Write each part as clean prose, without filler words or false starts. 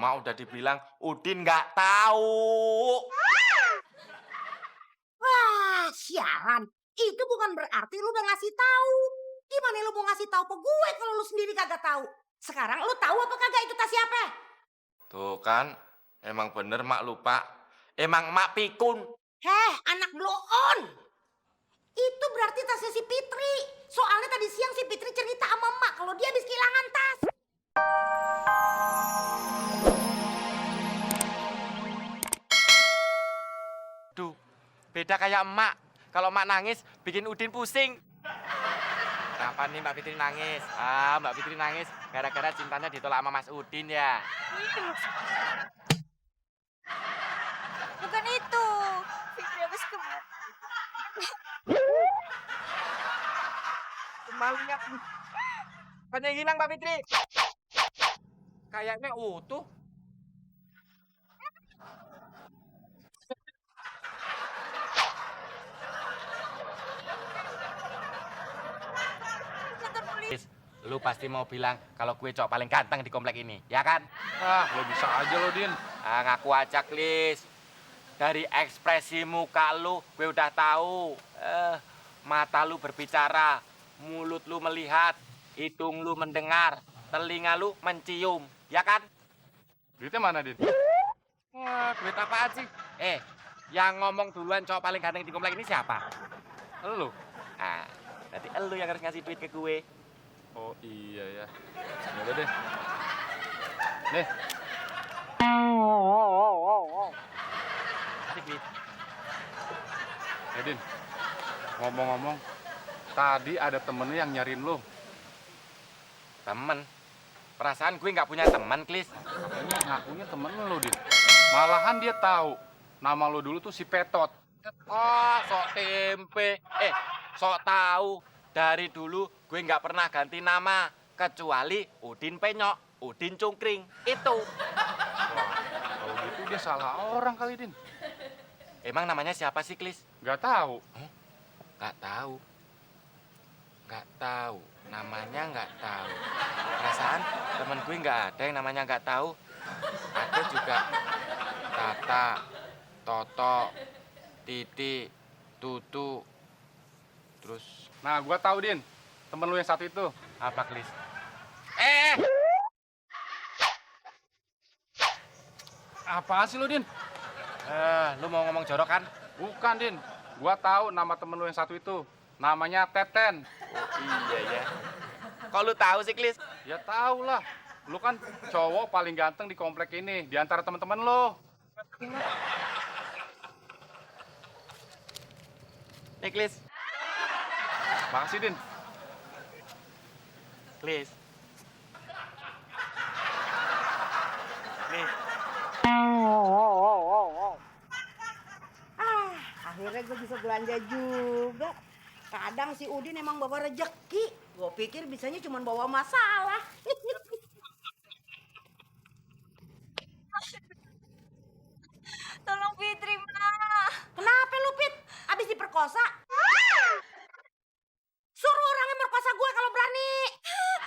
Emak udah dibilang Udin nggak tahu. Wah, sialan. Itu bukan berarti lu udah ngasih tahu. Gimana lu mau ngasih tahu ke gue kalau lu sendiri kagak tahu? Sekarang lu tahu apa kagak itu tas siapa? Tuh kan, emang bener mak lupa. Emang emak pikun. Heh, anak blow on. Itu berarti tasnya si Fitri. Soalnya tadi siang si Fitri cerita sama emak kalau dia habis kehilangan tas. Duh, beda kayak emak. Kalau emak nangis, bikin Udin pusing. Kenapa nih Mbak Fitri nangis? Mbak Fitri nangis gara-gara cintanya ditolak sama Mas Udin ya. Bukan itu. Fitri habis Kembalinya. Banyak yang hilang Mbak Fitri. Kayaknya utuh. kantor polisi. Lu pasti mau bilang kalau gue cowok paling ganteng di komplek ini, ya kan? Lo bisa aja lo, Din. Ngaku aja, Klis. Dari ekspresi muka lu, gue udah tahu. Mata lu berbicara, mulut lu melihat, hidung lu mendengar, telinga lu mencium, ya kan? Duitnya mana, Din? Wah, duit apaan sih? Yang ngomong duluan cowok paling ganteng di komplek ini siapa? Lo? Berarti elu yang harus ngasih duit ke gue. Oh iya ya. Yaudah deh. Nih, Asik, Klis. Din. Ngomong-ngomong, tadi ada temen yang nyariin lo. Temen? Perasaan gue nggak punya teman, Klis. Katanya ngakunya temen lo, Din. Malahan dia tahu nama lo dulu tuh si Petot. Oh, sok tempe. Sok tahu. Dari dulu gue nggak pernah ganti nama. Kecuali Udin Penyok, Udin Cungkring. Itu. Kalau gitu dia salah orang kali, Din. Emang namanya siapa sih, Klis? Gak tahu. Nggak tahu. Nggak tahu. Namanya nggak tahu. Perasaan temen gue nggak ada yang namanya nggak tahu. Ada juga Tata, Toto, Titi, Tutu. Terus Nah, gua tahu, Din. Temen lu yang satu itu. apa, Klis? Apaan sih lu, Din? Lu mau ngomong jorok kan? Bukan, Din. Gua tahu nama temen lu yang satu itu. Namanya Teten. Iya ya. Kok lu tahu sih, Klis? Ya tahu lah. Lu kan cowok paling ganteng di komplek ini di antara teman-teman lo. Nih, Klis. Makasih, Din. Klis. Nih. Akhirnya gue bisa belanja juga. Kadang si Udin emang bawa rejeki. Gue pikir bisanya cuma bawa masalah. Tolong Fitri, Ma. Kenapa lu, Pit? Abis diperkosa? Suruh orang yang merkosa gue kalau berani.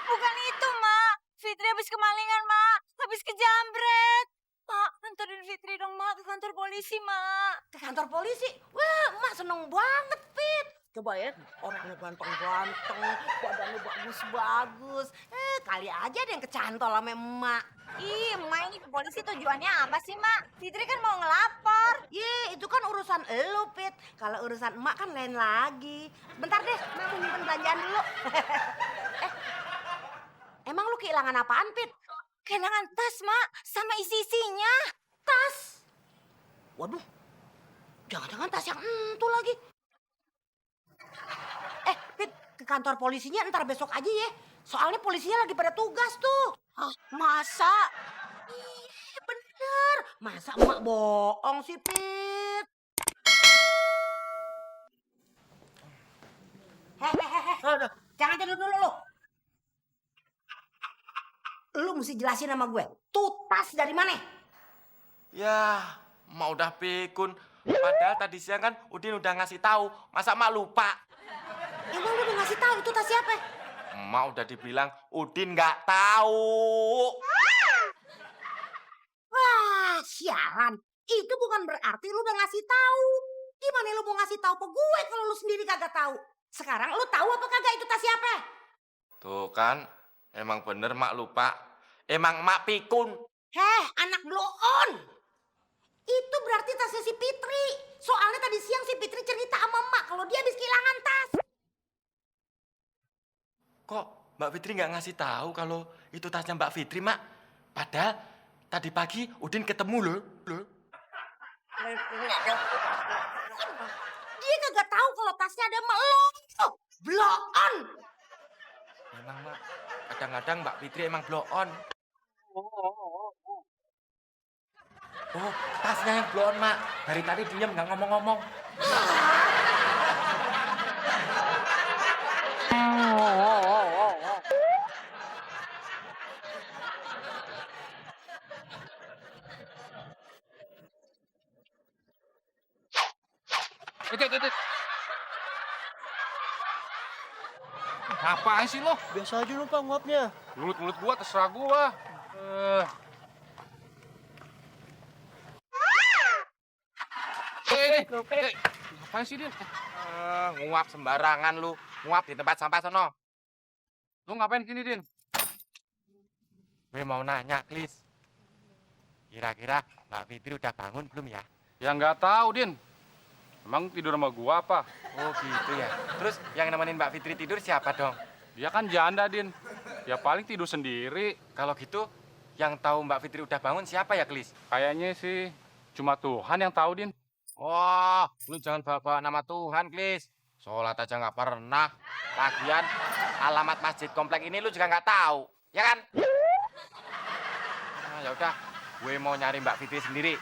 Bukan itu, Ma. Fitri habis kemalingan, Ma. Habis kejamret. Ma, anterin Fitri dong, Ma, ke kantor polisi, Ma. Ke kantor polisi? Wah, emak seneng banget, Pit. Coba ya, orangnya ganteng-ganteng, badannya bagus-bagus. Kali aja ada yang kecantol sama emak. Ih, Ma, ini ke polisi tujuannya apa sih, Ma? Fitri kan mau ngelapor. Ye, itu kan urusan elu, Pit. Kalau urusan emak kan lain lagi. Bentar deh, emak mau nyimpen belanjaan dulu. Emang lu kehilangan apaan, Pit? Kehilangan tas, Ma, sama isi-isinya. Tas. Waduh, jangan-jangan tas yang itu lagi. Pit, ke kantor polisinya ntar besok aja ya. Soalnya polisinya lagi pada tugas tuh. Hah, masa? Ih, bener. Masa emak bohong sih, Pit? Hehehe. Jangan tidur dulu lu. Lu mesti jelasin sama gue. Tuh tas dari mana? Ya, mau udah pikun. Padahal tadi siang kan Udin udah ngasih tahu. Masa emak lupa? Emang lu udah ngasih tahu itu tas siapa? Emak udah dibilang Udin nggak tahu. Sialan, itu bukan berarti lu udah ngasih tahu. Gimana lu mau ngasih tahu ke gue kalau lu sendiri kagak tahu? Sekarang lu tahu apa kagak itu tas siapa? Tuh kan, emang bener mak lupa. Emang mak pikun. Heh, anak blow on. Itu berarti tasnya si Fitri. Soalnya tadi siang si Fitri cerita sama emak kalau dia habis kehilangan tas. Kok Mbak Fitri nggak ngasih tahu kalau itu tasnya Mbak Fitri, mak? Padahal tadi pagi Udin ketemu loh. Dia kagak tahu kalau tasnya ada emak lo. Blow on. Emang mak, kadang-kadang Mbak Fitri emang blow on. Oh, tasnya yang blow on, mak. Dari tadi diem nggak ngomong-ngomong. Dit. Ngapain sih lo? Biasa aja lu Pak nguapnya. Mulut gua terserah gua. Ngapain sih, Din? Nguap sembarangan lu. Nguap di tempat sampah sono. Lu ngapain sini, Din? Gue mau nanya, Klis. Kira-kira Mbak Fitri udah bangun belum ya? Ya nggak tahu, Din. Emang tidur sama gua apa? Oh gitu ya. Terus yang nemenin Mbak Fitri tidur siapa dong? Dia kan janda, Din. Ya paling tidur sendiri. Kalau gitu, yang tahu Mbak Fitri udah bangun siapa ya, Klis? Kayaknya sih cuma Tuhan yang tahu, Din. Wah, lu jangan bawa nama Tuhan, Klis. Sholat aja nggak pernah. Lagian, alamat masjid komplek ini lu juga nggak tahu, ya kan? Nah, ya udah, gue mau nyari Mbak Fitri sendiri.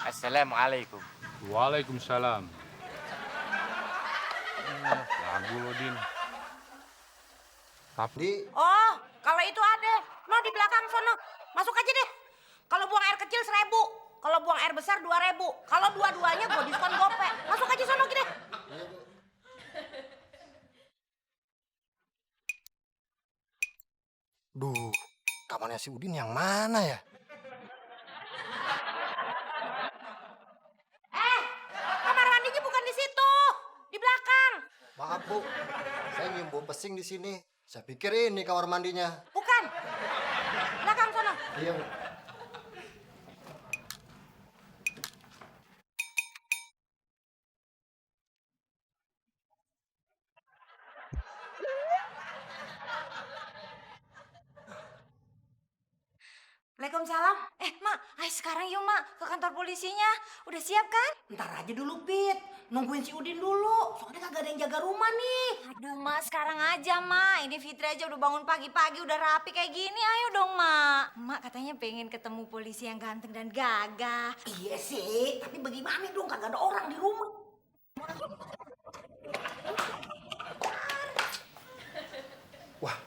Assalamualaikum. Waalaikumsalam. Lagu lo, Din. Di Oh, kalau itu ada. No, di belakang sono. Masuk aja deh. Kalau buang air kecil 1.000. Kalau buang air besar 2.000. Kalau dua-duanya gue diskon gope. Masuk aja sono gini. Duh, kamarnya si Udin yang mana ya? Kamar mandinya bukan di situ. Di belakang. Maaf Bu, saya nyium bau pesing di sini. Saya pikir ini kamar mandinya. Bukan. Belakang sono. Iya Bu. Waalaikumsalam. Mak, ayo sekarang yuk, Mak, ke kantor polisinya. Udah siap kan? Ntar aja dulu, Pit. Nungguin si Udin dulu. Soalnya kagak ada yang jaga rumah nih. Aduh, Mak, sekarang aja, Mak. Ini Fitri aja udah bangun pagi-pagi, udah rapi kayak gini. Ayo dong, Mak. Mak katanya pengen ketemu polisi yang ganteng dan gagah. Iya sih, tapi bagaimana dong kagak ada orang di rumah. Wah,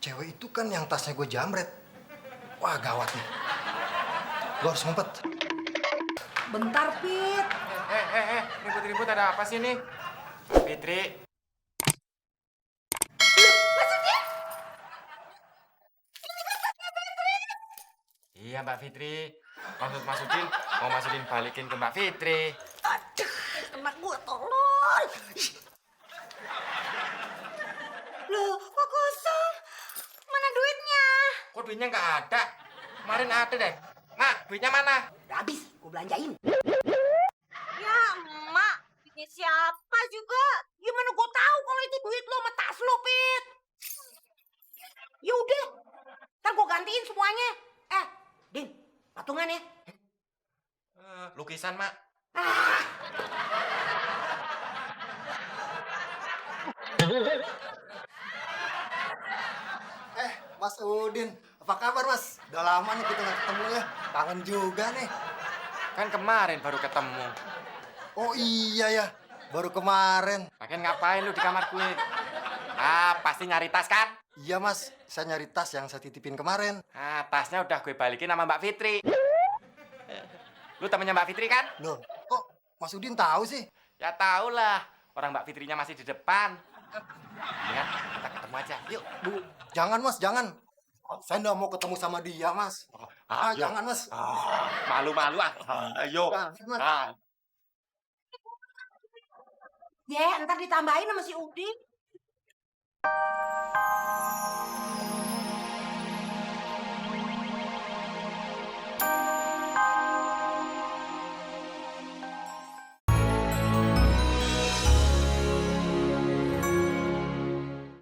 cewek itu kan yang tasnya gue jamret. Wah, gawat nih. Gue harus ngumpet. Bentar, Pit. Ribut-ribut ada apa sih nih? Mbak Fitri. Iya Mbak Fitri. Masukin, mau masukin balikin ke Mbak Fitri. Aduh, kena gue tolong. Loh, kok kosong? Mana duitnya? Kok duitnya nggak ada? Kemarin ada deh. Mak, duitnya mana? Udah habis, gue belanjain. Ya, Mak. Duitnya siapa juga? Gimana gue tahu kalau itu duit lo sama tas lo, Pit? Ya udah, ntar gue gantiin semuanya. Din, patungan ya. Lukisan, Mak. Mas Udin, apa kabar Mas? Udah lama nih kita nggak ketemu ya. Kangen juga nih. Kan kemarin baru ketemu. Oh iya ya, baru kemarin. Lagian ngapain lu di kamar gue? Ah, pasti nyari tas kan? Iya Mas, saya nyari tas yang saya titipin kemarin. Ah, tasnya udah gue balikin sama Mbak Fitri. Lu temennya Mbak Fitri kan? Loh, kok Mas Udin tahu sih? Ya tau lah, orang Mbak Fitrinya masih di depan. Mendingan kita ketemu aja, yuk. Jangan Mas, jangan. Saya nggak mau ketemu sama dia Mas. Jangan, Mas. Malu-malu ah. Ayo. Jangan, Mas. Ah. Ya, ntar ditambahin sama si Udin.